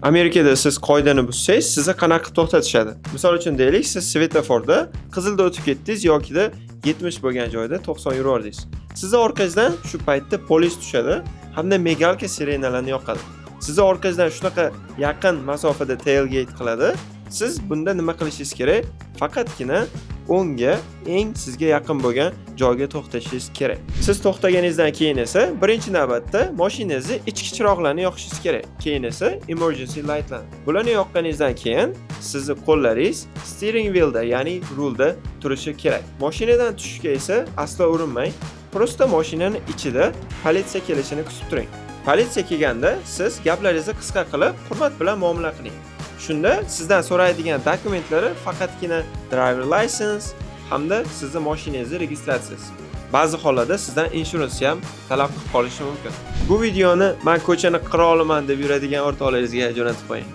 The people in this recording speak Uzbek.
Amerikada siz qoidani buzsangiz, sizni qanaqa qilib to'xtatishadi? Misol uchun, deylik, siz svetoforda qizilda o'tib ketdingiz yokida 70 bo'lgan joyda 90 yurordingiz. Sizni orqangizdan shu paytda polis tushadi hamda мигалка, sirenalarni yoqadi. Sizni orqangizdan shunaqa yaqin masofada tailgate qiladi. Siz bunda nima qilishingiz kerak? Faqatgina o'ngga, eng sizga yaqin bo'lgan joyga to'xtashingiz kerak. Siz to'xtaganingizdan keyin esa birinchi navbatda mashinangizni ichki chiroqlarni yoqishingiz kerak. Keyin esa emergency lightlarni. Bularni yoqqaningizdan keyin sizni qo'llaringiz steering wheelda, ya'ni rulda turishi kerak. Mashinadan tushishga esa aslo urinmang. Просто mashinani ichida politsiya kelishini kutib turing. Politsiya kelganda siz gaplaringizni qisqa qilib, hurmat bilan muomala qiling. Shunda sizdan so'raydigan dokumentlari faqatgina driver license hamda sizni mashinangizni registratsiyasi. Ba'zi hollarda sizdan insurance ham talab qilib qolishi mumkin. Bu videoni "Man ko'chani qiroliman" deb yuradigan o'rtoqlaringizga jo'natib qo'ying.